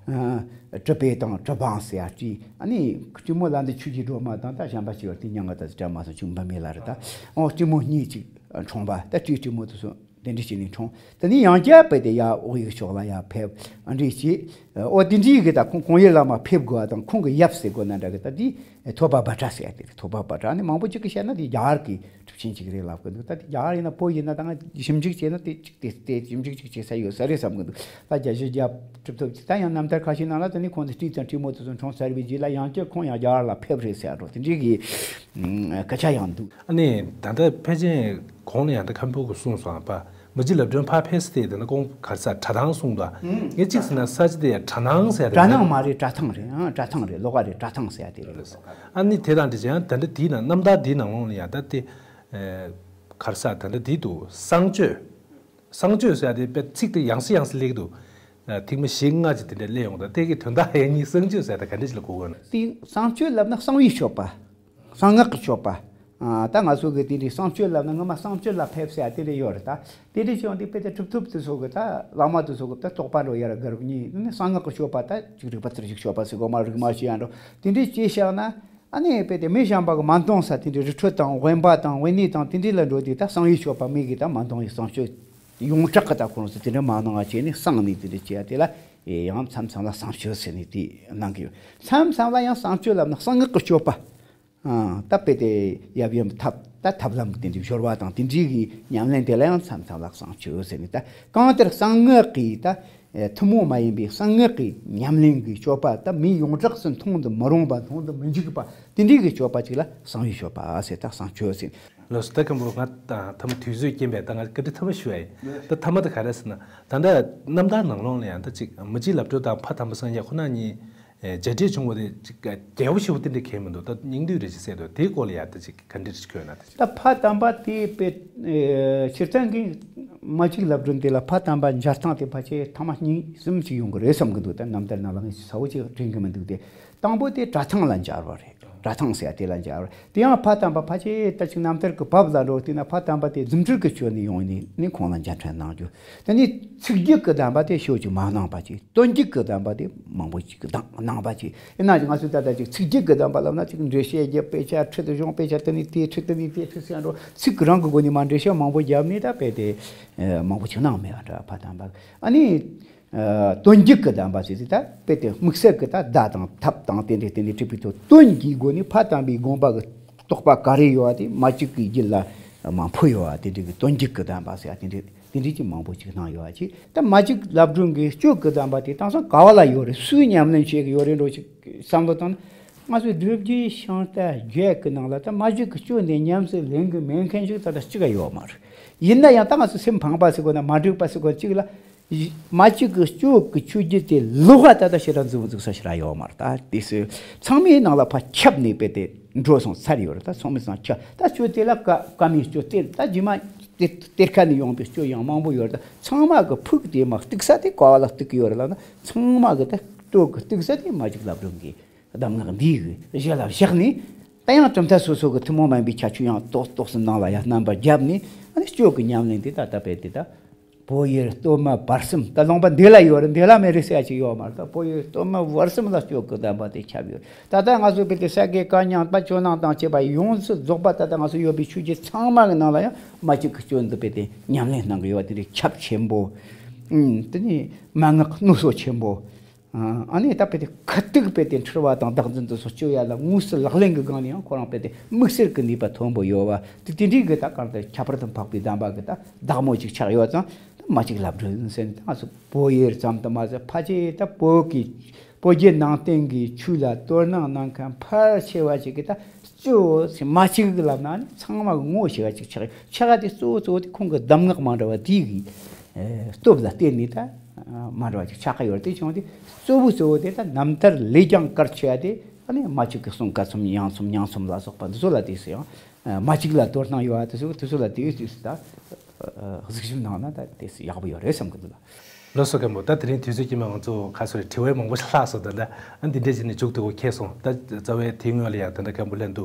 གྲུབ་པའི་དང་གྲུབ་དབང་ཟེར་ཡ་སྤྲེའུ། ཨ་ནི་སྤྲེའུ་མོ་ལ་འདི་ཆོས་ཀྱི་སྒྲོལ་མ་དང་ད་གཞན་པ་ཞིག་ཡོད་དེ་མྱིང་ང་ད་ཅིག་དྲན་མ་སོང་། ཆུང་འབུམ་མེ་ལ་རེད་ད། ཨོ་སྤྲེའུ་མོ་གཉིས་ཅིག་འཁྲུངས་པ་ད་སྤྲེའུ་སྤྲེའུ་མོ་དེ་ཚོ་དེ་འདྲ་བྱས་ནས་འཁྲུངས། དེ་ནས་ཡང་བསྐྱར་དཔེ་དེ་ཡར་འོག་ཡུལ་ཕྱོགས་ལ་ཡར་ཕེབས། ཨ་འདྲ་བྱས། ཨོ་དེ་འདྲའི་གི་ད་ཁོང་ཀོང་ཡེར་ལ་མ་ཕེབས་དགོས་པ་དང་ཁོང་གི་ཡབ་ཟེར་དགོས་ན་འདྲ་གི་ད་དེ་ ཐོད་པ་སྦ་ཁྲ་ཟེར་ཡ་དེ་རེད། ཐོད་པ་སྦ་ཁྲ་ནི་མང་པོ་ཅིག་གིས་བཤད་ན་དེ་རྒྱ་གར་གྱི་གྲུབ་ཆེན་ཅིག་རེད་ལབ་གི་འདུག་ད་དེ་རྒྱ་གར་ཡིན་ན་བོད་ཡིན་ན་ད་ང་ཞིབ་འཇུག་བྱས་ན་དེ་ཅིག་དེ་དེ་ཞིབ་འཇུག་ཅིག་བྱེད་ས་ཡོད་ས་རེད་བསམ་གི་འདུག་ད་རྒྱལ་སྤྱིའི་རྒྱལ་གྲུབ་ཐོབ་ཀྱི་ད་ཡང་རྣམ་ཐར་ཁ་ཤས་ནང་ལ་ད་ནི་ཁོང་ཚོ་སྤྲིན་དང་སྤྲིན་མོ་དེ་ཚོ་འཁྲུངས་ཚར་བའི་རྗེས་ལ་ཡང་བསྐྱར་ཁོང་ཡང་རྒྱ་གར་ལ་ཕེབས་རེད་ཟེར་འགྲོ་དེ་འདྲའི་གི་སྐད་ཆ་ཡང་འདུག་ཨ་ནི་ད་ལྟ་ཕལ་ཆེར་གོང་ལ་ཡང་ད་མཁན་པོ་གིས་གསུངས་སོང་ཨ་པ། མི་རྗེ་ལབ་སྒྲོན་ཕར་ཕེབས་སྟེ་དེ་ན་ཁོང་ག་རེ་ཟེར་གྲྭ་ཐང་གསུངས་འདུག་ངས་གཅིག་ཟེར་ན་ས་ཆ་དེ་ཡང་གྲྭ་ནང་ཟེར་ཡ་དེ་གྲྭ་ནང་མ་རེད། གྲྭ་ཐང་རེད། ཨང་གྲྭ་ཐང་རེད། ལོགས་ཀ་རེད། གྲྭ་ཐང་ཟེར་ཡ་དེ་རེད། ཨ་ནི་དེ་དང་འབྲེལ་ཡང་ད་ལྟ་དེའི་ནང་རྣམ་ཐར་དེའི་ནང་ལོགས་ལ་ཡང་ད་དེ་ག་རེ་ཟེར་ད་ལྟ་དེ་འདུག་གསང་སྤྱོད། གསང་སྤྱོད་ཟེར་ཡ་དེ་དཔེ་ཚིག་དེ་ཡང་སེ་ཡང་སེ་སླེབས་འདུག་ཐེངས་མ་བཞི་ལྔ་ཅིག་དེ་འདྲ་སླེབས་ཡོང་ད་དེ་གི་དོན་དག་ཡང་གཉིས་གསང་སྤྱོད་ཟེར་ཡ་ད་ག་འདྲ་ཞིག་ལ་གོ་དགོས་ན། དེ་གསང་སྤྱོད་ལབ་ན་གསང་བའི་སྤྱོད་པ། གསང་སྔགས་ཀྱི་སྤྱོད་པ། ཨ། ད་ང་ཚོ་གི་དེ་འདྲའི་གསང་སྤྱོད་ལབ་ན་སྔོན་མ་གསང་སྤྱོད་ལ་ཕེབས་ཟེར་ཡ་དེ་འདྲ་ཡོད་རེད་ད། དེ་འདྲའི་བྱུང་དེ་དཔེ་དེ་གྲུབ་ཐོབ་དེ་ཚོ་གི་ད་བླ་མ་དེ་ཚོ་གི་ད་རྟོགས་པ་འགྲོ་ཡ་ར་དགའ་རབ་གཉིས་ནི་གསང་སྔགས་ཀྱི་སྤྱོད་པ་ད་ཅིག་རིག་པ་གཏེར་བཞི་སྤྱོད་པ་ཟེར་གོ་མ་རིག་མ་ཤེས་ཡ་འགྲོ་དེ་འདྲའི་སྐྱེས་བཞག་ན། ཨ་ནི་དཔེ་དེ་མི་གཞན་པ་གི་མ་འདོང་ས་དེ་འདྲའི་རི་ཁྲོད་དང་དབེན་པ་དང་དབེན་གནས་དང་དེ་འདྲའི་ལ་འགྲོ་དུས་ད་གསང་བའི་སྤྱོད་པ་མི་གི་ད་མ་འདོང་བའི་གསང་སྤྱོད་ཡོངས་གྲགས་གི་ད་ཁོང་ཚོ་དེ་འདྲ་མ་གནང་བ་བྱས་ནས་གསང་ནས་དེ་འདྲ་བྱས་ཡ་དེ་ལ་ཡང་མཚམས་མཚམས་ལ་གསང་སྤྱོད་ཟེར་ནས་དེ་གནང་གི་ཡོད། མཚམས་མཚམས་ལ་ཡང་གསང་སྤྱོད་ལབ་ན་གསང་སྔགས་ཀྱི་སྤྱོད་པ། ཨ། ད་དཔེ་དེ་ཡབ་ཡུམ་ཐབས་ད་ཐབས་ལམ་དེ་འདྲའི་སྦྱོར་བ་དང་དེ་འདྲའི་གི་ཉམས་ལེན་དེ་ལ་ཡང་མཚམས་མཚམས་ལ་གསང་སྤྱོད་ཟེར་ནས་ད་གང་ལྟར་གསང་སྔགས་ཀྱི་ད་ཐུན་མོང་མ་ཡིན་པའི་གསང་སྔགས་ཀྱི་ཉམས་ལེན་གྱི་སྤྱོད་པ་ད་མིའི་ཡོངས་གྲགས་སུ་མཐོང་དུ་མི་རུང་བ་མཐོང་དུ་མི་འཇུག་པ་དེ་འདྲའི་གི་སྤྱོད་པ་ཅིག་ལ་གསང་བའི་སྤྱོད་པ་ཟེར་ད་གསང་སྤྱོད་ཟེར། ལགས་སོ། ད་མཁན་པོ་ང་ད་ཐ་མ་དུས་ཚོད་རྐྱེན་པས་ད་ང་བཀའ་འདྲི་ཐ་མ་ཞུ་ཡ་ཡིན། ད་ཐ་མ་ད་ག་རེ་ཟེར་ན་ད་ལྟ་རྣམ་ཐར་ནང་ལོགས་ལ་ཡང་ད་ཅིག་མི་རྗེ་ལབ་སྒྲོན་དང་ཕ་དམ་པ་སངས་རྒྱས་ཁོ་ན་གཉིས། ཨེ། མཇལ་འཕྲད་བྱུང་བ་དེ་ཅིག་རྒྱལ་པོ་ཞེ་པོ་དེ་འདྲ་གང་ཡང་མི་འདུག་ད་སྙིང་བསྡུས་རེ་ཞིག་གསལ་འདུག་དེའི་སྐོར་ལ་ཡ་ད་ཅིག་ག་འདྲ་ཞིག་ཁྱོད་ན་ད་ཅིག་ད་ཕ་དམ་པ་དེ་དཔེ་ཨེ་སྤྱིར་བཏང་གི་མ་གཅིག་ལབ་སྒྲོན་དེ་ལ་ཕ་དམ་པ་མཇལ་སྟངས་དེ་ཕལ་ཆེར་ཐེངས་མ་གཉིས་གསུམ་ཅིག་ཡོང་གི་རེད་བསམ་གི་འདུག་ད་རྣམ་ཐར་ནང་ལ་ངས་ཚ་བོ་ཅིག་དྲན་གི་མི་འདུག་དེ་དང་པོ་དེ་གྲྭ་ཐང་ལ་མཇལ་བ་རེད། གྲྭ་ཐང་ཟེར་ཡ་དེ་ལ་མཇལ་བ་རེད། དེ་ཡང་ཕ་དམ་པ་ཕལ་ཆེར་ད་ཅིག་རྣམ་ཐར་གི་བབ་ལ་འགྲོ་དུས་ན་ཕ་དམ་པ་དེ་རྫུ་འཕྲུལ་གྱི་སྤྱོད་ནས་ཡོང་ནས་ནི་ཁོང་ལ་མཇལ་འཕྲད་གནང་རྒྱུ། དེ་ནས་ཚིག་བརྒྱུད་ཀྱི་གདམས་པ་དེ་ཞོ་ཅིག་མ་གནང་པ་ཅིག་དོན་བརྒྱུད་ཀྱི་གདམས་པ་དེ་མང་པོ་ཅིག་གདམས་གནང་པ་ཅིག་ཡིན་ན་ཅིག་ང་ཚོས་ད་ལྟ་ཅིག་ཚིག་བརྒྱུད་ཀྱི་གདམས་པ་ལབ་ན་ཅིག་འགྲེལ་བཤད་བརྒྱབ་དཔེ་ཆ་ཁྲིད་དུ་བྱུང་དཔེ་ཆ་དེ་ནས་དེ་ཁྲིད་དེ་ནས་དེ་ཁྲིད་ཟེར་འགྲོ་ཚིག་གི་རང་གི་སྒོ་ནས་མ་འགྲེལ་བཤད་མང་པོ་བརྒྱབ་ནས་ད་དཔེ་དེ་མང་པོ་ཅིག་གནང་མེད་པ་འདྲ་ཕ་དམ་པ་ཨ་ནི། དོན་བརྒྱུད་ཀྱི་གདམས་པ་ཟེར་ཚེ་ད་དཔེ་དེ་དམིགས་བསལ་གྱི་ད་བརྡ་དང་ཐབས་དང་དེ་འདྲའི་དེ་འདྲའི་ཁྲིད་པའི་ཐོག་དོན་གྱི་སྒོ་ནས་ཕ་དམ་པའི་དགོངས་པ་གི་རྟོགས་པ་ག་རེ་ཡོད་པ་དེ་མ་གཅིག་གི་རྒྱུད་ལ་མ་འཕོ་ཡོད་པ་དེ་འདྲའི་གི་དོན་བརྒྱུད་ཀྱི་གདམས་པ་ཟེར་བ་དེ་འདྲའི་དེ་འདྲའི་ཅིག་མང་པོ་ཅིག་གནང་ཡོད་པ་ཅིག་ད་མ་གཅིག་ལབ་སྒྲོན་གྱི་སྤྱོད་ཀྱི་གདམས་པ་དེ་དེང་སང་ག་བ་ལ་ཡོད་རེད། སུས་ཉམས་ལེན་བྱེད་ཀྱི་ཡོད་རེད་འགྲོ་ཅིག་བསམ་བློ་བཏང་ན་ང་ཚོའི་སྒྲུབ་བརྒྱུད་ཤིང་རྟ་བརྒྱད་ཀྱི་ནང་ལ་ད་མ་གཅིག་གི་སྤྱོད་འདི་ཉམས་སུ་ལེན་གྱི་མེད་མཁན་ཞིག་ད་ལྟ་གཅིག་ཀ་ཡོད་མ་རེད། ཡིན་ན་ཡང་ད་ང་ཚོ་སེམས་ཕངས་པ་ཟེར་དགོས་ན་མ་འགྲིག་པ་ཟེར་དགོས་ན་གཅིག་ལ། མ་གཅིག་གི་སྤྱོད་ཀྱི་ཆོས་བརྒྱུད་དེ་ལོག་པ་ད་ལྟ་ཞེ་དྲག་འཛུགས་འཛུགས་ས་ཞེ་དྲག་ཡོད་མ་རེད། ད་དེ་སུ་ཚང་མའི་ནང་ལ་ཕར་ཁྱབ་ནས་དཔེ་དེ་འགྲོ་སོང་ཚར་ཡོད་རེད། ད་ཚང་མའི་སང་ཁྱབ་ད་སྤྱོད་དེ་ལ་ཀ་ཀ་མའི་སྤྱོད་དེ་ད་རྗེས་མ་དེ་གཏེར་ཁ་ནས་ཡོང་པའི་སྤྱོད་ཡང་མང་པོ་ཡོད་རེད། ད་ཚང་མ་གི་ཕུགས་དེ་མ་གཏུགས་ས་དེ་ག་བ་ལ་གཏུགས་ཀྱི་ཡོད་རེད་ལབ་ན་ཚང་མ་གི་ད་སྤྲོ་གི་གཏུགས་ས་དེ་མ་གཅིག་ལབ་སྒྲོན་གྱི་གདམས་ངག་འདིའི་གི་གཞི་ལ་བཞག་ནས་ད་ཡང་གྲུབ་མཐའ་སོ་སོ་གི་ཐུན་མོང་མ་ཡིན་པའི་ཁྱད་ཆོས་ཡང་ཏོག་ཏོག་སུ་ནང་ལ་ཡང་རྣམ་པར་བརྒྱབ་ནས་ཨ་ནི་སྤྱོད་གི་ཉམས་ལེན་དེ་ད་ད་དཔེ་དེ་ད། བོད་ཡུལ་སྟོད་སྨད་བར་གསུམ་ད་ལུང་པ་འདི་ལ་ཡོད་རེད། འདི་ལ་མེད་རེད་ཟེར་ཡ་ཅིག་ཡོད་མ་རེད། ད་བོད་ཡུལ་སྟོད་སྨད་བར་གསུམ་ལ་སྤྱོད་གི་གདམས་པ་དེ་ཁྱབ་ཡོད། ད་ལྟ་ང་ཚོ་བོད་དེ་ས་དགེ་བཀའ་རྙིང་པ་ཇོ་ནང་དང་བཅས་པ་ཡོངས་སུ་རྫོགས་པ་ད་ལྟ་ང་ཚོ་ཡོད་པའི་ཆོས་བརྒྱུད་ཚང་མ་གི་ནང་ལ་ཡང་མ་གཅིག་གི་སྤྱོད་འདི་བོད་དེ་ཉམས་ལེན་གནང་གི་ཡོད་པ་དེ་འདྲའི་ཁྱབ་ཆེན་པོ། ཨུམ། དེ་ནས་མན་ངག་རྣོ་སོ་ཆེན་པོ། ཨ་ནི་ད་དཔེ་དེ་ཁ་ཐུག་དཔེ་དེ་འཁྲུལ་བ་དང་བདག་འཛིན་དུ་སོགས་སྤྱོད་ཡ་ལ་དངོས་སུ་ལག་ལེན་གྱི་སྒང་ནས་ཡང་ཁོ་རང་དཔེ་དེ་དམིགས་བསལ་གྱི་ནུས་པ་མཐོན་པོ་ཡོད་པ་དེ་དེ་འདྲའི་གི་ད་གང་ལྟར་ཁྱད་པར་དུ་འཕགས་པའི་གདམས་པ་གི་ད་བདག་མོ་ཅིག་ཆགས་ཡོད་ཙང་ད་མ་གཅིག་ལབ་སྒྲོན་ཟེར་ནས་ད་ང་ཚོ་བོད་ཡུལ་ཙམ་དུ་མ་ཟད་ཕལ་ཆེར་ད་བོད་ཀྱི་བོད་བརྒྱུད་ནང་བསྟན་གྱི་ཆོས་ལ་དོ་སྣང་གནང་མཁན་ཕལ་ཆེ་བ་ཞིག་གིས་ད་སྤྱོད་ཟེར་མ་གཅིག་ལབ་ན་ནི་ཚང་མ་གི་ངོ་ཤེས་པ་ཅིག་ཆགས་ཡོད། ཆགས་ཡ་དེ་གཙོ་བོ་གཙོ་བོ་དེ་ཁོང་གི་གདམས་ངག་མ་འདྲ་བ་དེའི་གི་སྟོབས་ལ་བརྟེན་ནས་ད། མ་འདྲ་བ་ཅིག་ཆགས་ཀྱི་ཡོད་རེད། དེ་བྱུང་སྟེ་གཙོ་བོ་གཙོ་བོ་དེ་ད་རྣམ་ཐར་ལས་ཀྱང་གལ་ཆེ་བ་དེ་ཨ་ནི་མ་གཅིག་གི་གསུང་ཀ་ཚོམ་ཡང་ཚོམ་ཉང་ཚོམ་ལ་སོགས་པ་འདི་ཚོ་ལ་དེ་སུ་ཡང་མ་གཅིག་ལ་དོ་སྣང་ཡོད་པ་དེ་ཚོ་དེ་ཚོ་ལ་དེ་ཡོད་དུས་སུ་ད་གཟིགས་ཞིབ་གནང་ན་ད་དེ་སུ་ཡག་པོ་ཡོད་རེད་བསམ་གི་འདུག་ལ། ལགས་སོ་མཁན་པོ། ད་དེ་རིང་དུས་ཚོད་ཀྱིས་མ་ང་ཚོ་ཁ་སོ་རེ་དྲི་བ་མང་པོ་ཞིག་ལྷག་སོང་། ད་ལྟ་ཨ་འདི་འདྲས་བྱས་ནས་མཇུག་ཏུ་གོ་ཁེལ་སོང་། ད་རྩ་བའི་དེའི་སྔོན་ལ་ཡང་ད་ལྟ་མཁན་པོ་ལྷན་དུ།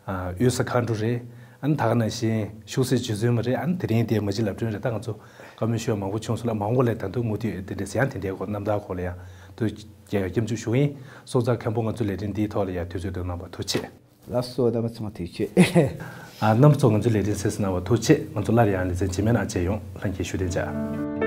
ཨ་དབུས་ས་མཁའ་འགྲོ་རེད། ཨ་ནི་ད་ག་ནང་བཞིན་ཤུགས་གསེབ་རྗེ་བཙུན་མ་རེད། ཨ་ནི་དེ་རིང་དེ་མ་གཅིག་ལབ་སྒྲོན་རེད། ད་ང་ཚོ་བཀའ་མོལ་ཞུ་བ་མང་པོ་བྱུང་སོང་ལ། མ་འོངས་པ་ལ་ད་དུང་མུ་མཐུད་དེ་འདྲས་ཡང་དེ་འདྲའི་སྐོར་རྣམ་ཐར་སྐོར་ལ་ཡང་དུ་རྒྱ་ཡོད་སྐྱབས་འཇུག་ཞུ་ཡིན། སོང་ཙང་མཁན་པོ་ང་ཚོའི་ལས་རིམ་འདིའི་ཐོག་ལ་ཡང་དུས་ཚོད་བཏོན་གནང་བ་ཐུགས་རྗེ་ཆེ། ལགས་སོ། རྣམ་པ་ཚང་མ་ཐུགས་རྗེ་ཆེ། ཨ་རྣམ་པ་ཚོ་ང་ཚོའི་ལས་རིམ་གསན་གཟིགས་གནང་བ་ཐུགས་རྗེ་ཆེ། ང་ཚོ་སླར་ཡང་ལེ་ཚན་རྗེས་མའི་ནང་མཇལ་ཡོང་། ལྷན་རྒྱས་བཞུགས་གདན་འཇགས།